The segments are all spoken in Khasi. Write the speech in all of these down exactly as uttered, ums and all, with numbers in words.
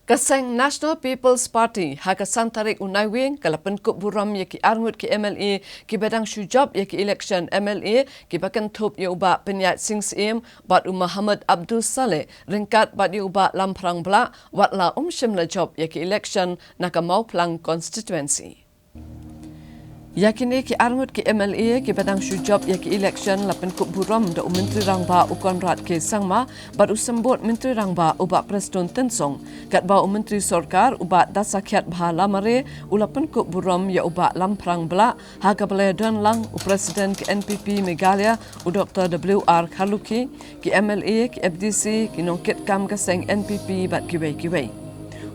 Ka seng National People's Party ha ka san tarik u Naiwieng ka la pynkup burom ïa ki arngut ki M L A kiba dang shu jop ïa ki election M L A kiba kynthup ïa u Bah Pynïaid Sing Syiem bad u Mohammad Abdul Saleh ryngkat bad ïa u Bah Lamphrang Blah, wat la um shym la jop ïa ki election na ka Mawphlang constituency. Ïa kine ki arngut ki M L A kiba dang shu jop ïa ki election la pynkup burom da u Myntri Rangbah u Conrad K Sangma bad u Symbud Myntri Rangbah u Bah Prestone Tynsong, katba u Myntri Sorkar u Bah Dasakhiatbha Lamare u la pynkup burom ïa u Bah Lamphrang Blah ha kaba la ïadon lang u President ka N P P Meghalaya u Doctor W R Kharlukhi, ki M L A, ki M D C, ki nongkitkam ka seng N P P bad kiwei kiwei.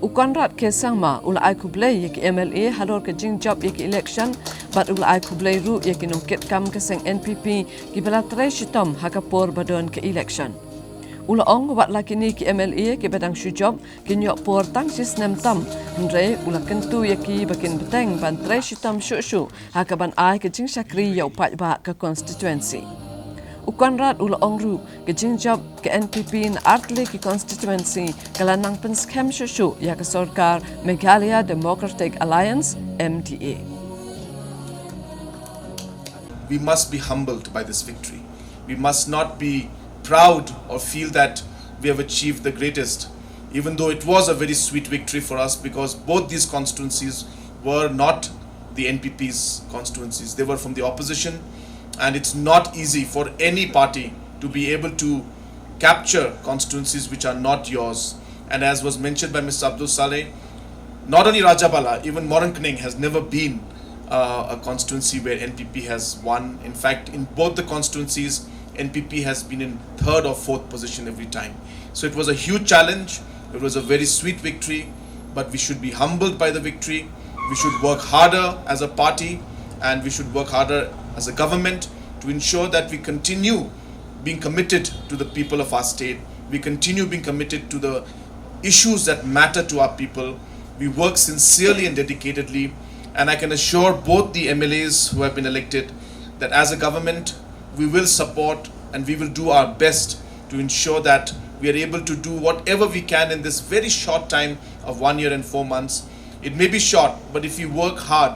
U Conrad K Sangma u la ai khublei ïa ki M L A halor ka jingjop ïa ki election bad u la ai khublei ruh ïa ki nongkitkam ka seng N P P kiba la trei shitom ha ka por ba don ka election. U la ong wat la kine ki M L A kiba dang shu jop kin ïoh por tang shi snem tam, hynrei u la kyntu ïa ki ba kin bteng ban trei shitom shuh shuh ha kaban ai ka jingshakri ïa u paidbah ka constituency. U Conrad u la ong ruh ka jingjop ka N P P na artylli ki constituency ka la nang pynskhem shuh shuh ïa ka sorkar Meghalaya Democratic Alliance, M D A. We must be humbled by this victory. We must not be proud or feel that we have achieved the greatest, even though it was a very sweet victory for us, because both these constituencies were not the N P P's constituencies. They were from the opposition, and it's not easy for any party to be able to capture constituencies which are not yours. And as was mentioned by Mister Abdul Saleh, not only Rajabala, even Mawryngkneng has never been uh, a constituency where N P P has won. In fact, in both the constituencies, N P P has been in third or fourth position every time. So it was a huge challenge. It was a very sweet victory, but we should be humbled by the victory. We should work harder as a party, and we should work harder as a government to ensure that we continue being committed to the people of our state. We continue being committed to the issues that matter to our people. We work sincerely and dedicatedly, and I can assure both the M L As who have been elected that as a government, we will support and we will do our best to ensure that we are able to do whatever we can in this very short time of one year and four months. It may be short, but if we work hard,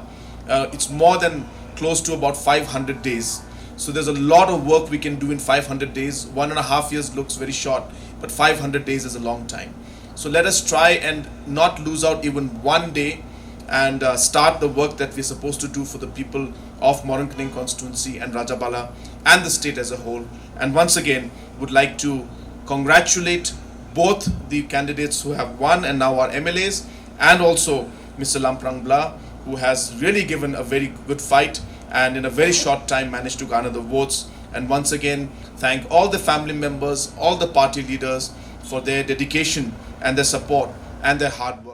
uh, it's more than close to about five hundred days. So there's a lot of work we can do in five hundred days. One and a half years looks very short, but five hundred days is a long time. So let us try and not lose out even one day and uh, start the work that we're supposed to do for the people of Mawryngkneng constituency and Rajabala and the state as a whole. And once again, would like to congratulate both the candidates who have won and now are M L As, and also Mister Lamphrang Blah, who has really given a very good fight and in a very short time managed to garner the votes. And once again, thank all the family members, all the party leaders for their dedication and their support and their hard work.